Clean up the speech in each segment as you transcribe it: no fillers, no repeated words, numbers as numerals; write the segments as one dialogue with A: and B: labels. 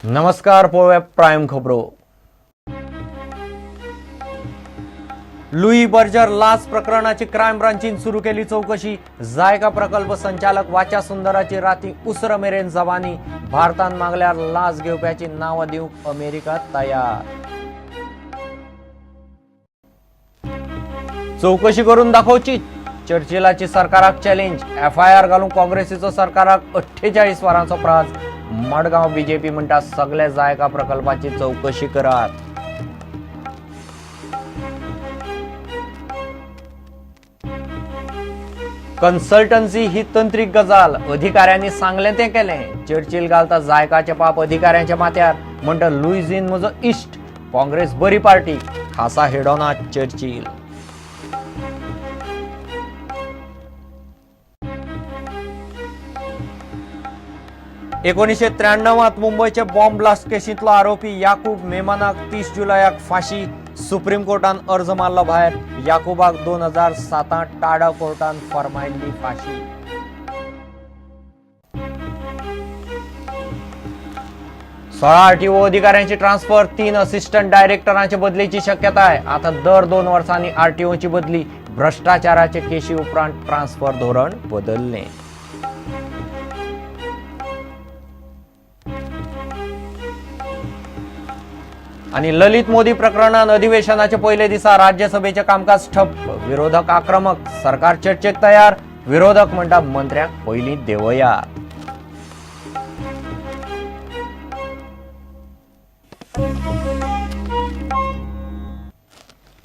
A: नमस्कार, पळोवया प्रायम खबरो. लुई बर्जर लाच प्रकरणाची क्रायम ब्रांचीन सुरू केली चौकशी. जायका प्रकल्प संचालक वाचा सुंदराची राती उसरा मेरेन जबानी. भारतान मागल्यार लाच घेवप्याची नांवां दिवंक अमेरिका तयार. चौकशी करून दाखोवची, चर्चिलाची सरकाराक चॅलेंज. एफआयआर घालूंक काँग्रेसीचो सरकाराक 48 वरांचो प्रास. मडगांव बीजेपी म्हणटा, सगळे जायका प्रकल्पाची चौकशी करात. कन्सल्टन्सी ही तंत्रीक गजाल, अधिकाऱ्यांनी सांगलें तें केलें. चर्चिल घालता जायकाचे पाप अधिकाऱ्यांच्या माथ्यार. म्हणटा, लुईझीन म्हजो इश्ट, काँग्रेस बरी पार्टी. खासा हेडोना चर्चिल. 1993त मुंबयचे बॉम्ब ब्लास्ट केशींतलो आरोपी याकूब मेमनाक 30 जुलयाक फाशी. सुप्रीम कोर्टान अर्ज मारलो भायर. याकूबाक 2007त टाडा कोर्टान फर्मायल्ली फाशी. 16 आरटीओ अधिकाऱ्यांची ट्रान्सफर, 3 असिस्टंट डायरेक्टरांच्या बदलीची शक्यताय. आता दर 2 वर्सांनी आरटीओची बदली. भ्रष्टाचाराचे केशी उपरांत ट्रान्सफर धोरण बदललें. आणि ललित मोदी प्रकरणात अधिवेशनाच्या पयले दिसा राज्यसभेचे कामकाज ठप्प. विरोधक आक्रमक, सरकार चर्चेक तयार. विरोधक म्हणटा, मंत्र्यांक पयलीं देवया.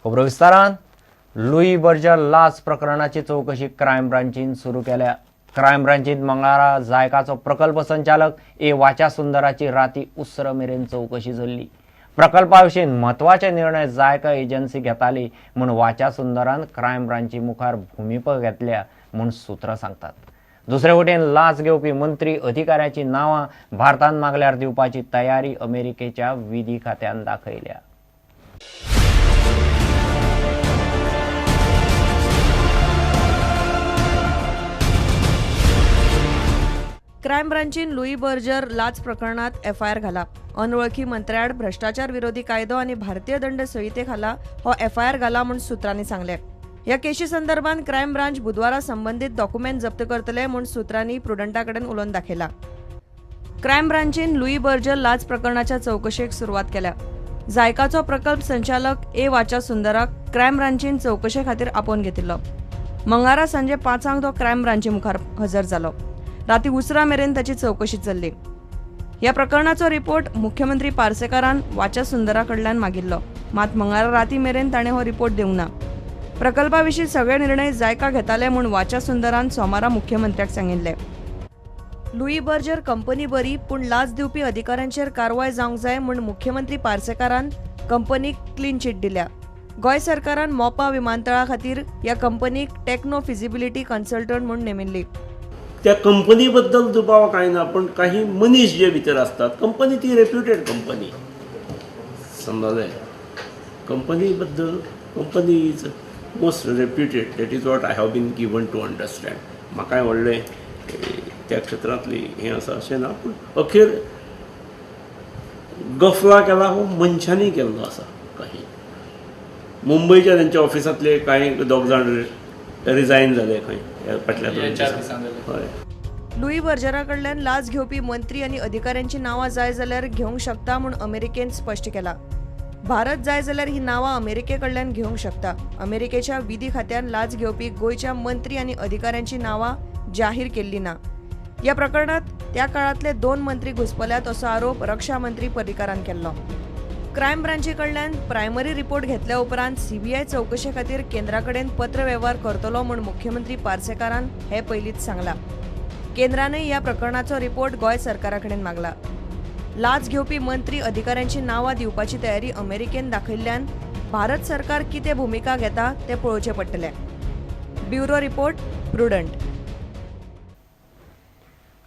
A: खबरो विस्तारान. लुई बर्जर लाच प्रकरणाची चौकशी क्रायम ब्रांचीन सुरू केल्या. क्रायम ब्रांचीन मंगळारा जायकाचो प्रकल्प संचालक ए वाचा सुंदराची राती उसरा मेरेन चौकशी जाल्ली. प्रकल्पा विशीं म्हत्वाचे निर्णय जायका एजन्सी घेताली म्हूण वाचा सुंदरान क्रायम ब्रांची मुखार भुमिका घेतल्या म्हूण सुत्रां सांगतात. दुसरे वटेन लाच घेवपी मंत्री अधिकाऱ्याची नांवां भारतान मागल्यार दिवपाची तयारी अमेरिकेच्या विधी खात्यान दाखयल्या.
B: क्रायम ब्रांचीन लुई बर्जर लाच प्रकरणात एफआयआर घाला. अनवळखी मंत्र्याआड भ्रष्टाचार विरोधी कायदो आनी भारतीय दंड संहिते खाला हो एफआयआर घाला म्हूण सुत्रांनी सांगलें. ह्या केशी संदर्भात क्रायम ब्रांच बुधवारा संबंदीत डॉक्युमेंट जप्त करतले म्हूण सुत्रांनी प्रुडंटा कडेन उलोवन दाखयला. क्रायम ब्रांचीन लुई बर्जर लाच प्रकरणाच्या चौकशेक सुरवात केल्या. जायकाचो प्रकल्प संचालक ए वाचा सुंदराक क्रायम ब्रांचीन चौकशे खातीर आपोवन घेतिल्लो. मंगळारा सांजे 5ांक तो क्रायम ब्रांची मुखार हजर जालो. राती उसरा मेरेन ताची चौकशी चल्ली. ह्या प्रकरणाचो रिपोर्ट मुख्यमंत्री पार्सेकारान वाचा सुंदरा कडल्यान मागिल्लो. मात मंगळारा राती मेरेन ताणें हो रिपोर्ट दिवंक ना. प्रकल्पा विशीं सगळे निर्णय जायका घेताले म्हूण वाचा सुंदरान सोमारा मुख्यमंत्र्याक सांगिल्लें. लुई बर्जर कंपनी बरी, पूण लाच दिवपी अधिकाऱ्यांचेर कारवाय जावंक जाय म्हूण मुख्यमंत्री पार्सेकारान कंपनीक क्लीन चीट दिल्या. गोंय सरकारान मोपा विमानतळा खातीर ह्या कंपनीक टेक्नो फिजिबिलिटी कन्सल्टंट म्हूण नेमिल्ली.
C: त्या कंपनी बद्दल दुबाव कांय ना, पण काही मनीस जे भितर आसतात, कंपनी ती रेप्युटेड कंपनी समजलें. कंपनी बद्दल, company is most reputed, that is what I have been given to understand. म्हाकाय व्हडलें त्या क्षेत्रांतली हें आसा अशें ना, पूण अखेर गफला केला हो मनशांनी केल्लो आसा. काही मुंबयच्या तेंच्या ऑफिसांतले कांय दोग जाण रिजायन जाले खंय ह्या फाटल्या 2 दिसांनी. हय.
B: लुई बर्जरा कडल्यान लाच घेवपी मंत्री आनी अधिकाऱ्यांची नांवां जाय जाल्यार घेवंक शकता म्हूण अमेरिकेन स्पश्ट केला. भारत जाय जाल्यार ही नांवां अमेरिके कडल्यान घेवंक शकता. अमेरिकेच्या विधी खात्यान लाच घेवपी गोंयच्या मंत्री आनी अधिकाऱ्यांची नांवां जाहीर केल्ली ना. ह्या प्रकरणात त्या काळांतले 2 मंत्री घुसपल्यात असो आरोप रक्षा मंत्री पर्रीकारान केल्लो. क्रायम ब्रांची कडल्यान प्रायमरी रिपोर्ट घेतल्या उपरांत सीबीआय चौकशे खातीर केंद्रा कडेन पत्रवेव्हार करतलो म्हूण मुख्यमंत्री पार्सेकारान हे पयलींच सांगलां. केंद्रानय ह्या प्रकरणाचो रिपोर्ट गोंय सरकारा कडेन मागला. लाच घेवपी मंत्री अधिकाऱ्यांची नांवां दिवपाची तयारी अमेरिकेन दाखयल्ल्यान भारत सरकार कितें भुमिका घेता तें पळोवचें पडटलें. Bureau report, Prudent.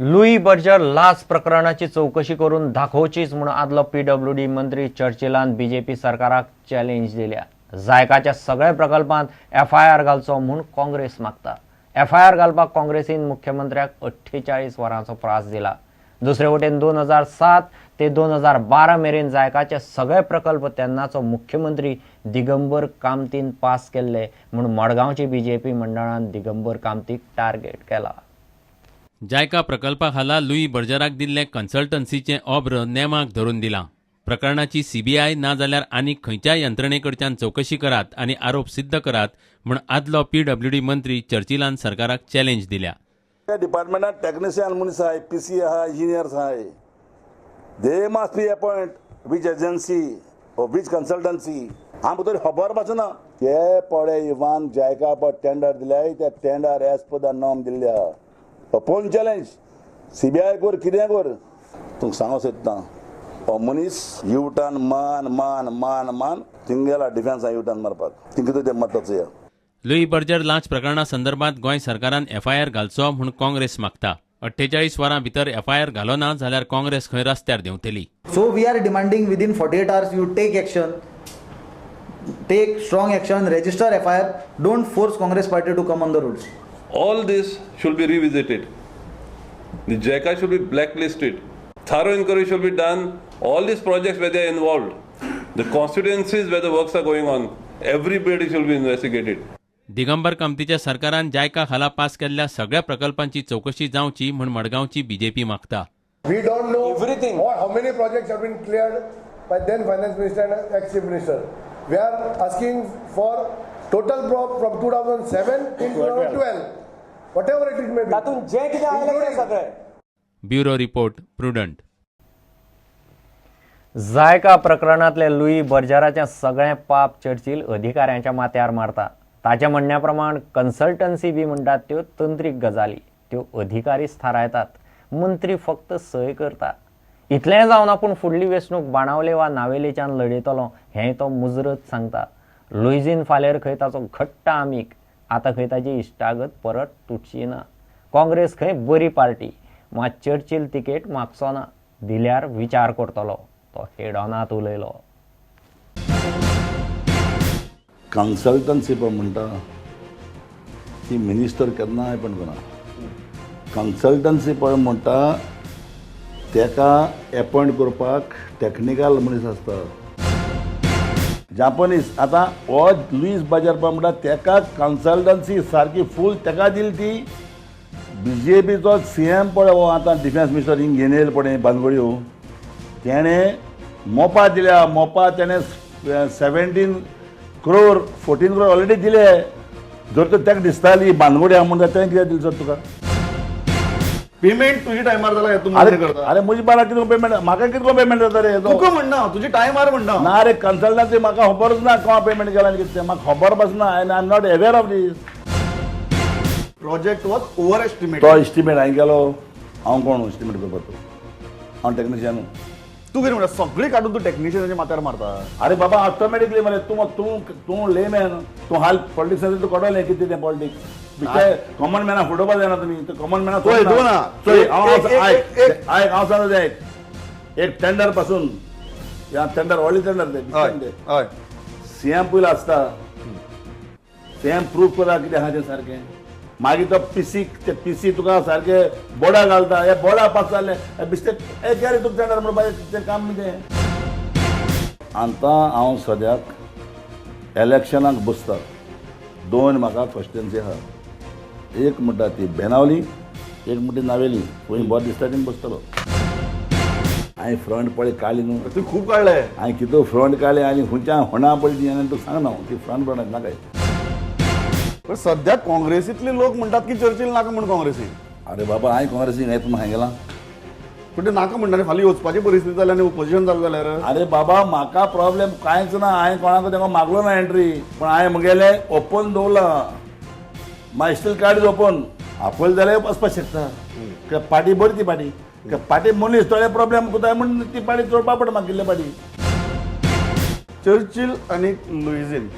A: Louis Berger लाच प्रकरणाची चौकशी करून दाखोवचीच म्हूण आदलो पीडब्ल्यूडी मंत्री चर्चिलान बीजेपी सरकाराक चॅलेंज दिल्या. जायकाच्या सगळ्या प्रकल्पांत एफआयआर घालचो म्हूण काँग्रेस मागता. एफआयआर घालपाक काँग्रेसीन मुख्यमंत्र्याक 48 वरांचो प्रास दिला. दुसरे वटेन 2007 ते 2012 मेरेन जायकाचे सगळे प्रकल्प तेन्नाचो मुख्यमंत्री दिगंबर कामतीन पास केल्ले म्हूण मडगांवची बीजेपी मंडळान दिगंबर कामतीक टार्गेट केला.
D: जायका प्रकल्पा खाला लुई बर्जराक दिल्लें कन्सल्टन्सीचें ऑब्र नेमाक धरून दिलां. प्रकरणाची सीबीआय ना जाल्यार आनीक खंयच्याय यंत्रणेकडच्यान चवकशी करात आनी आरोप सिद्ध करात म्हूण आदलो पीडब्ल्यूडी मंत्री चर्चिलान सरकाराक चॅलेंज दिल्या.
E: त्या डिपार्टमेंटात टॅक्निशियन मनीस आहाय, पी सी आहाय, इंजिनियर्स आहाय. They must be appoint which agency or which consultancy. आमकां तरी खबर पासून ना. ते पळय इवान जायका पळय टेंडर दिल्याय, ते tender as per the norm दिल्ले आहा. ओपन चॅलेंज, सीबीआय कर, कितें कर. तुमकां सांगूंक सोदता, हो मनीस युटर्न मान मान मान मान थिंग गेला डिफेन्सा युटर्न मारपाक थिंग कितें तें मताचो.
D: लुई बर्जर लांच प्रकरणा संदर्भात गोंय सरकारान एफआयआर घालचो म्हूण काँग्रेस मागता. 48 वरां भितर एफआयआर घालो ना जाल्यार काँग्रेस खंय रस्त्यार देंवतली.
F: So we are demanding within 48 hours you take action, take strong action, register FIR, don't force Congress party to come on the roads.
G: All this should be revisited. The JICA should be blacklisted. Thorough inquiry should be done. All these projects where they are involved, the constituencies where the works are going on, everybody should be investigated.
D: Digambar कामतीच्या सरकारान जायका खाला pass केल्ल्या सगळ्या प्रकल्पांची चवकशी जावची म्हूण मडगांवची BJP मागता.
H: We don't know
I: Everything.
H: What, how many projects have been cleared by then finance minister and ex-chief minister. We are asking for total probe from 2007 till 2012, whatever it may be.
I: तातूंत जें कितें आयलें तें सगळें.
D: Bureau report, prudent.
A: जायका प्रकरणांतले लुई बर्जराचें सगळें पाप Churchill अधिकाऱ्यांच्या माथ्यार मारता. ताच्या म्हणण्या प्रमाण कन्सल्टन्सी बी म्हणटात त्यो तंत्रीक गजाली, त्यो अधिकारीच थारायतात, मंत्री फक्त सय करता. इतलेंय जावन आपूण फुडली वेंचणूक बाणावले वा नावेलेच्यान लढयतलो हेंय तो मुजरत सांगता. लुईझीन फालेर खंय ताचो घट्ट आमीग, आतां खंय ताची इश्टागत परत तुटची ना. काँग्रेस खंय बरी पार्टी, मात चर्चिल तिकेट मागचो ना, दिल्यार विचार करतलो, तो हेडॉनात उलयलो.
E: कन्सल्टन्सी पण म्हणटा ती मिनिस्टर केन्ना पण करना. कन्सल्टन्सी पळय म्हणटा, तेका एपॉयंट करपाक टॅक्निकल मनीस आसता, जापनीज. आतां हो लुईस बाजार पळय म्हणटा, तेका कन्सल्टन्सी सारकी फूल तेका दिली ती बीजेपीचो सी एम पळय, हो आतां डिफेन्स मिनिस्टर हिंग घेवन येयलो पळय बांदगोडयो, तेणें मोपा दिल्या. मोपा तेणें 17 crore, 14 crore already दिले. जर तर ताका दिसताली बांदगोडी आहा म्हणटा, तेणें कित्याक दिलें सर तुका?
J: पेमेंट तुझी टायमार जाला हें तूं
E: अरे
J: मान्य करता?
E: अरे, म्हजी बारा कितें पेमेंट, म्हाका कितको पेमेंट जाता रे?
J: तुका म्हणना, तुझी टायमार म्हणना.
E: ना रे, कन्सल्टन्सी म्हाका खबरच ना कोण पेमेंट केला आनी कितें तें. म्हाका खबर पासून ना आनी I am not aware of this.
J: Project was over estimate.
E: तो एस्टिमेट हांवें केलो? हांव कोण एस्टिमेट करपाक? तो हांव टॅक्निशियन.
J: तूं कितें म्हणटा, सगळी काडून तूं टॅक्निशियनाच्या माथ्यार मारता.
E: अरे बाबा, ऑटोमॅटिकली मरे. तूं तूं तूं लेमॅन, तूं हाल पॉलिटिक्सान तूं कळटलें कितें तें पॉलिटिक्स. कॉमन मॅना फुडोवपा जायना तुमी. कॉमन मॅना
J: पळय, दोन आहा.
E: चोय, हांव
J: एक-
E: आयक आयक, हांव सांगता तें आयक. एक टेंडर पासून, ह्या टेंडर, व्हडले टेंडर ते.
J: हय हय
E: सीएम पयलो आसता, सीएम प्रूफ करता कितें आहा तें सारकें. मागीर तो पीसी, ते पीसी तुका सारके बोर्डा घालता. हे बोर्डा पास जाले बिस्टे ए के रे तुका टेंडर म्हणपाचें तें काम कितें. आतां हांव सद्याक इलेक्शनाक बसता. दोन म्हाका कॉन्स्टिट्युएन्सी आहा, एक म्हणटा ती बेनावली, एक म्हणटा ती नावेली. खंय बरें दिसता थिंग बसतलो. हांवें फ्रंट पळय काडली न्हू.
J: तूं खूब काडले.
E: हांवें कितें फ्रंट काडले आनी खंयच्या होणा पळय ती आनी तुका सांगना हांव ती फ्रंट फ्रंट नाकाय.
J: पण सध्या काँग्रेसीतले लोक म्हणटात की चर्चिल नाका म्हूण काँग्रेसीन.
E: अरे बाबा, हांवें काँग्रेसीन येता म्हूण हांवें गेलां?
J: पूण ते नाका म्हणटा न्ही, फाल्यां वचपाची परिस्थिती जाली आनी ओपोजिशन जालें जाल्यार?
E: अरे बाबा, म्हाका प्रॉब्लेम कांयच ना. हांवें कोणाक तेका मागलो ना एंट्री, पूण हांवें म्हगेलें ओपन दवरलां. My still card is open. आपयलें जाल्यार वचपाक शकता. कित्याक पार्टी बरी ती पार्टी. कित्याक पार्टी मनीस थोडे प्रॉब्लेम कोताय म्हूण ती पार्टी चोडपा पडटा म्हाका कितले पार्टी.
J: चर्चिल आनी लुईझीन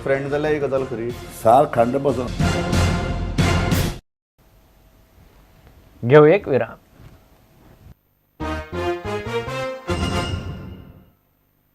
J: फ्रेंड जाल्यार ही गजाल खरी?
E: सारक 100%.
A: घेऊ एक विराम.